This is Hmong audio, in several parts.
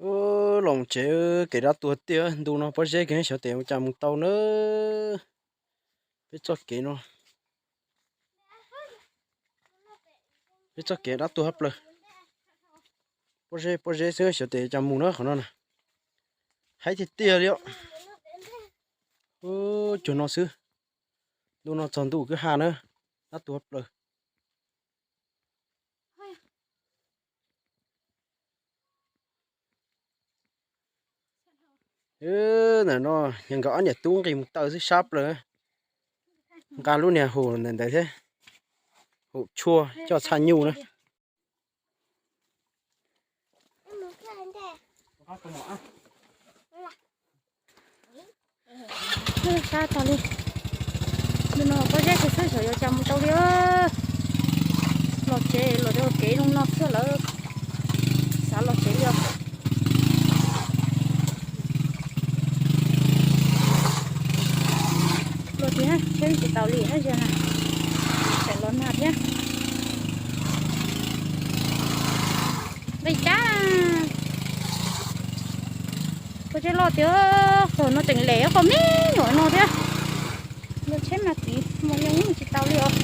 Los tsev, kev dab tuag tiag, ntu no pob zeb kiag xyov tes ua cas mus tau na. Peb txoj kev no, peb txoj kev dab tuag hab plaws. Pob zeb pob zeb xwb xyov tes cas mus na qhov no na. Haib tiag tiag li os. Cuag no xwb. Ntu no txog ntuj kwj ha na, dab tuag hab plaws. Ntawm no yog nkawd ob niam tub nqis mus taw xwb sab plaws. Nqa lub niag hum ntawm ntawd thiab, hum tshuaj coj txhaj nyuj na. Sab tag li. Ntu no pob zeb kiag xwb xyov yuav cas mus tau li. Los tsev los rau kev zoo no xwb lawm, xav los tsev li os. Los tsev tsheb tsis tau li na, tseem los nag thiab. Nqis dab, pob zeb loj tiag, qhov no tseem lem qhov me nyuam no thiab. Los tsheb mas txiv mas yeej tsis tau li os.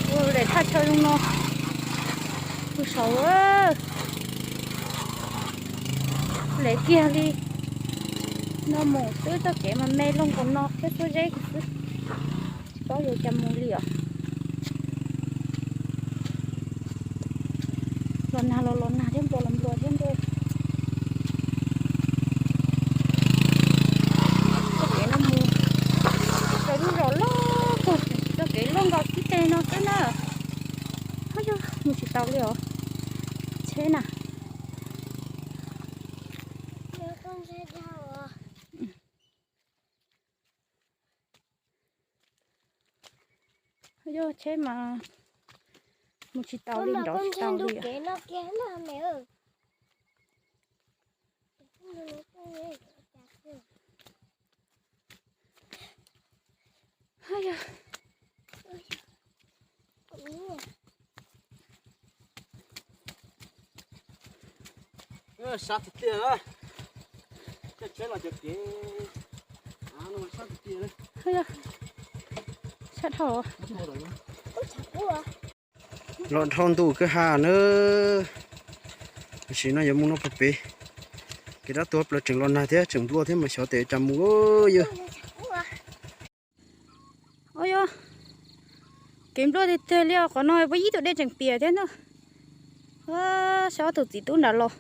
Ua lem thaj chaw zoo no, ua saud lem kiag li. No mus xwb txoj kev mas me looj nkaus no thiab pob zeb kiag xwb. Tsis paub yuav cas mus li os. Los nag los los nag thiab, nplua los nplua thiab ntuj. Txoj kev no mus rau lub zos loj kawg, txoj kev loj nkaus tib teg no xwb na. Ub, yog mus tsis tau li os. Tsheb na. Yog tsheb mas mus tsis tau li, nrov tsis tau li. Sab tiag tiag, coj tsheb los cov kev sab tiag tiag. Sab dhau. Los dhau ntuj kwj ha na. Tam sim no yuav mus no puag pem, kev dab tuag plaws, tseem los nag thiab tseem nplua thiab mas xyov tes cas mus yog. Ua yog kev nplua tiag tiag li os, qhov no puab ib tug dej tseem piam thiab na. Saib ob tug txiv tub nram los,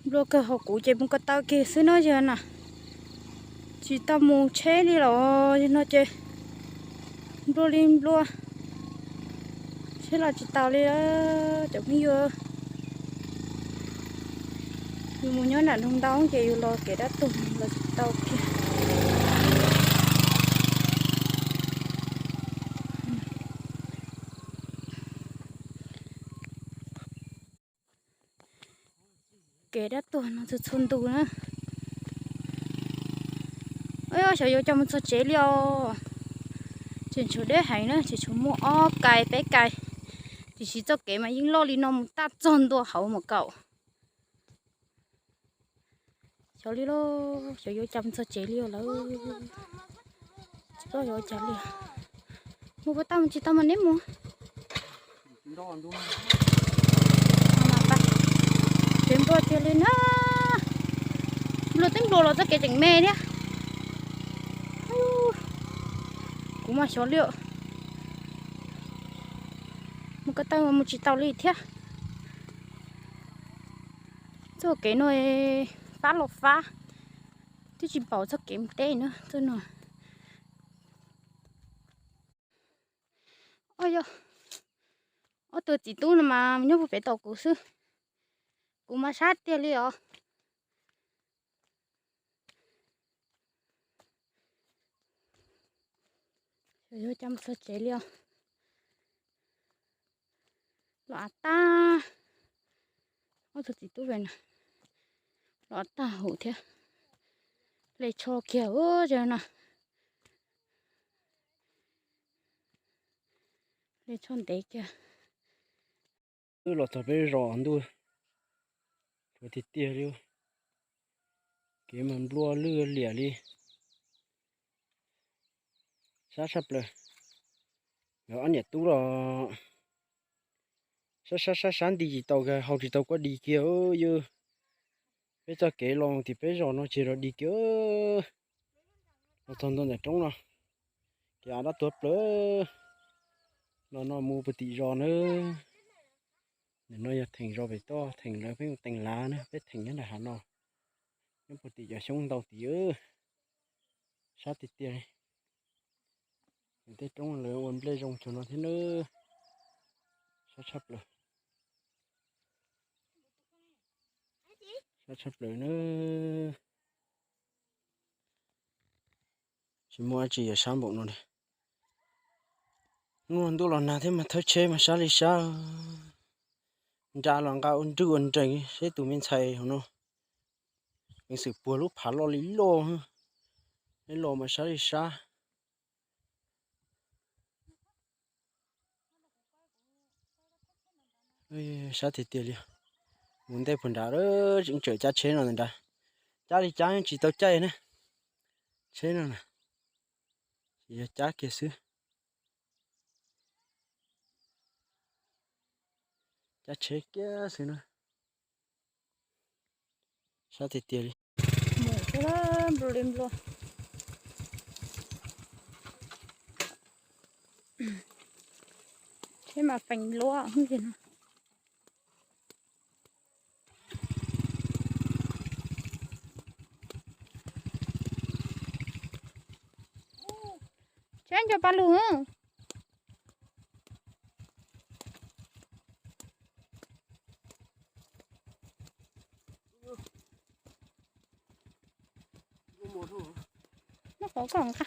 nplua kawg, hos kuv ces mus ko taw kiag xwb no yog na. Tsis tau mus tsheb li los no ces nplua li nplua, tsheb los tsis taus li. Cov phooj ywg, yus mus nyob nram nroog ntau ces yus los kev dab tuag los tsis tau kiag. Kev dab tuag no txhua txhua ntu na. Xyov yuav coj mus txog tsev li os. Tseem tshuav deb heev na, tseem tshuav muaj ob kais peb kais, tiam sis txoj kev mas yeej loj li no mus tag txog ntua hauv mus kaum. Xyov li lauj, xyov yuav coj mus txog tsev li os lawm. Tsis paub yuav ua cas li. Mus puas tau mus tsis tau mas neb mus. Kev nplua tiag li na. Nplua twb nplua los txoj kev tseem me thiab. Kuv mas xyov li, mus ko taw mus tsis tau li thiab. Txoj kev no fab los fab, twb tsis npaum txoj kev mus teb na txoj no. Ua yog ob tug txiv tub no mas nyob puag pem tom kuv xwb, kuv mas sab tiag li os. Yuav coj mus txog tsev li os. Los av tag, ob tug txiv tub pem no los av tag huv thiab. Hle tsho kiag ua zog no. Hle tsho ntev kiag. Wb los txog peb zos ntuj Tiag tiag li, kev mas nplua lwj liam li. Sab tshaj plaws. Yog ob niam tub los sab sab sab sab nti tsis tau, hau tsis tau kuj dig kiag yog. Peb txoj kev los tim peb zos no ces los dig kiag. Los txog ntua ntawm roob no, kev av dab tuag plaws. Los no mus puag tim zos na. Ntawm no yog theem zos pem toj, theem lawv peb mus tees lav na, peb theem nyob nram hav no. Nyob puag tim cov xyoob ntau tid. Sab tiag tiag li. Tej roob lawv ua nplej zoo cuag no thiab na. Sab tshaj plaws. Sab tshaj plaws na. Tsis muaj dab tsi yuav sab npaum no li. Hnub no ntuj los nag thiab mas thawb tsheb mas sab li sab. Nra los nqa ua nrwj ua nrees seb tus me ntxhais hauv no, peev xwm puag lub phav loj li loj. Loj mas sab li sab. Sab tiag tiag li. Mus ntej puag nrad, tseem tsawm cab tsheb no ntag nrad. Cab li cab tsis tau caij na. Tsheb no na, tsis yog cab kiag xwb. Cab tsheb kiag xwb na. Sab tiag tiag li. Mus xwb, nplua li nplua. Tsheb mas feem luaj li no. Tsheb nco pa lug. Muab qhov kom nqa.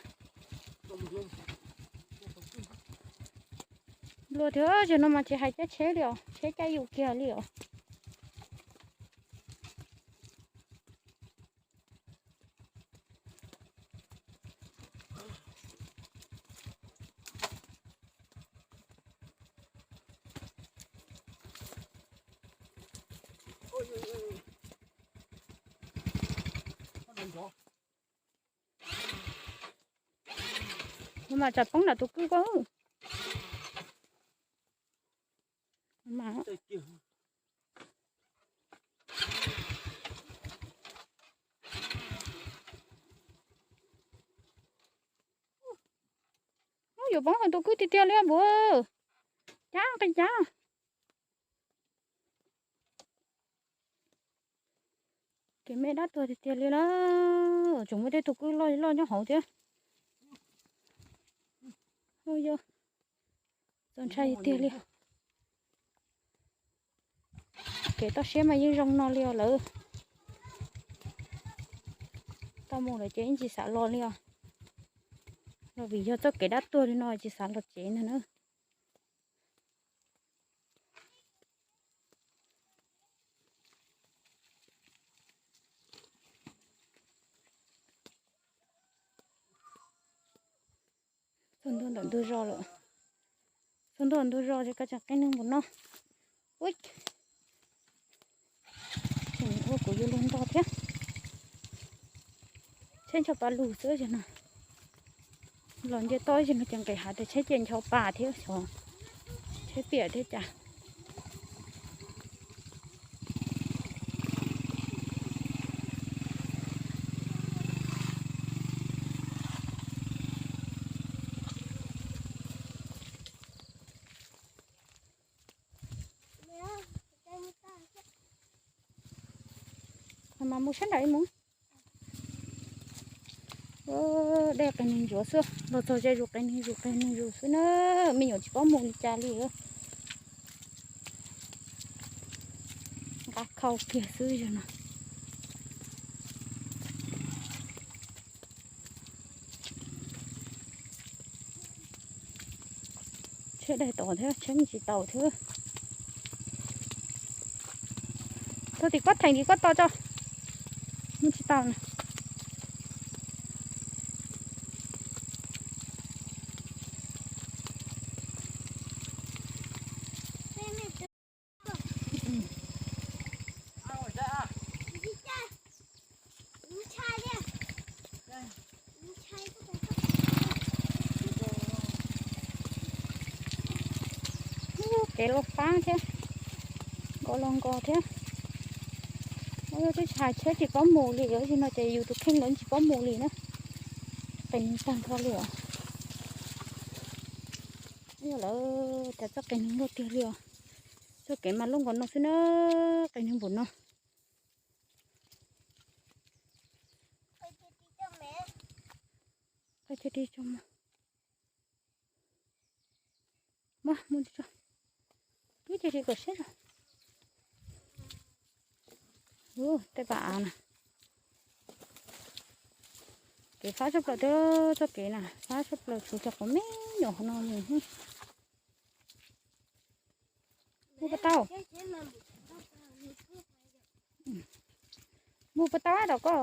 Luag thiab, zaum no mas tsis hais cab tsheb li os, tsheb cab yus kiag li os. Mas tsam poob nram tus kwj ko. Yuav poob hauv tus kwj tiag tiag li npua. Cab nqis cab. Kev me dab tuag tiag tiag li na. Tseem muaj tej tus kwj loj loj nyob hauv thiab. Yog txaus ntshai tiag tiag li. Kev toj siab mas yeej zoo no li os lawm. Tau mus lawm ces yeej tsis xav los li os. Los vim yog txoj kev dab tuag li no tsis xav los tsev ntag na. Txog ntua ntawm ntug zos lawm. Txog ntua ntug zos ces koj tseem qi neeg npaum no. Ua kuv yuav luag ntog thiab. Tsheb ncho pa lug xwb no. Los nce toj ib zaug no ces nqis hav tias tsheb ces ncho pa thiab xyov, tsheb piam thiab cas. Mas mus sab nraud ib mus. Dej qis neeg zuav xwb, los txog ze zus qis neeg zus qis neeg zus xwb na, me nyuam tsis paub mus li cas li. Nqa khau kiag xwb no. Tsheb daig tod thiab, tsheb mus tsis tau thiab. Thaum tim koj theem tim koj tos tso, mus tsis tau na. pem los fab thiab, nkos los nkos thiab. Ua yog twb tsis hais tsheb tsis paub mus li, yog li no ces yus tus kheej los tsis paub mus li na. Qis neeg tag nrho li os. Yog lawm, cas txoj qis neeg luaj tiag li os. Txoj kev mas luaj nkaus no xwb na, qis neeg npaum no. Qis ris tso mas. Muab mus tso. Twb cia li kom siab os. Ub, tej pas av na. Kev fab tshaj plaws thiab, txoj kev na fab tshaj plaws, tshuav cov quav me nyuam hauv no mus. Mus puas tau? Mus puas tau dam koj?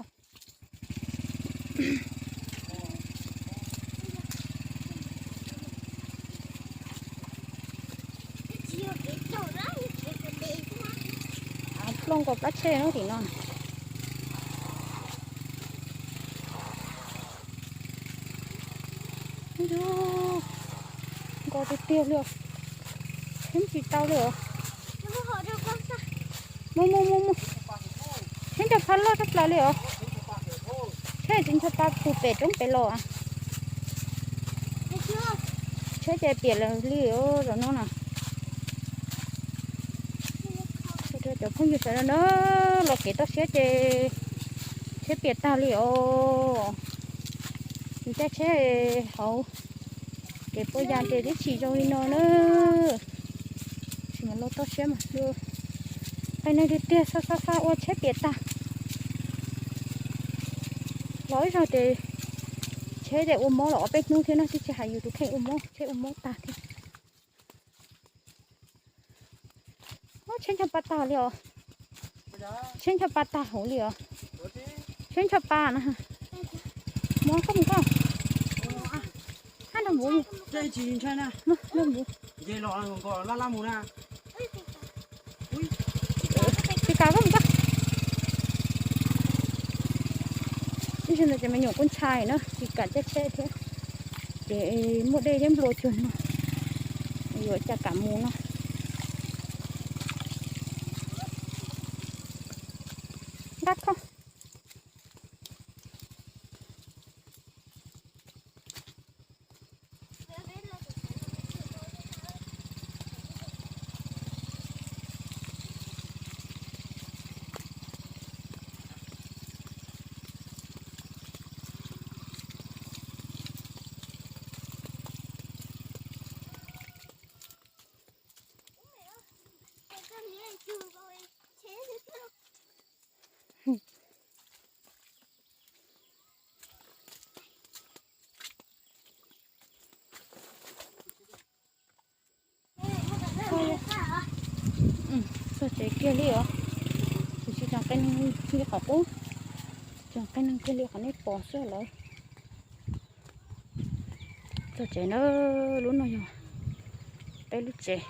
Plooj nkaus plab tsheb no tim no. Nkos tiag tiag li os. Tsheb tsis tau li os. Mus mus mus mus. Tsheb ncho pa loj tshaj plaws li os. Tsheb tsis ncho pa pug pem roob pem los. Tsheb ces piam lawm li os zaum no na. Cov phooj ywg sawv daws na, los kev toj siab ces tsheb piam tag li os. Yus caij tsheb hauv kev puas yas ces twb tsis zoo li no na. Tsis mus los toj siab mas qis neeg tiag tiag, xa xa xa ua tsheb piam tag. Los ib zaug ces tsheb ces ua mob los ob peb hnub thiab no, twb tsis hais yus tus kheej ua mob, tsheb ua mob tag thiab. Tsheb ncho pa tag li os. Tsheb ncho pa tag hauv li os. Tsheb ncho pa na. Mus koj mus koj. Hab nrog npua mus. Nrog npua. Tsis kam koj mus koj. Ib zaug no ces me nyuam kuj ntshai na, tsis kam caij tsheb thiab. Ces muaj dej thiab nplua cuag no, yuav cas kam mus no. Nqa koj. Txog tsev kiag li os. Tus tsis tseem qee neeg li qhov qub, tseem qee neeg kiag li qhov nej pom xwb lawm. Txog tsev na, lub no yog peb lub tsev.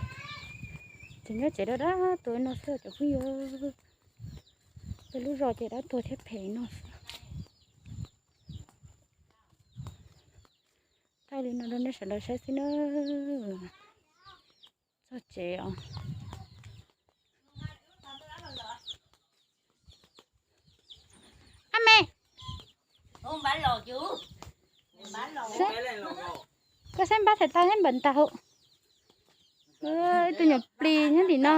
Ces nyob tsev dab dab tuag no xwb cov phooj ywg. Peb lub zos ces dab tuag thiab phem no xwb. Thaij li no rau nej sawv daws saib xwb na. Txog tsev os. Ab me, koj saib npab thaij tau npawm ntag hauv. Ib tug nyuam plis nyob tim no.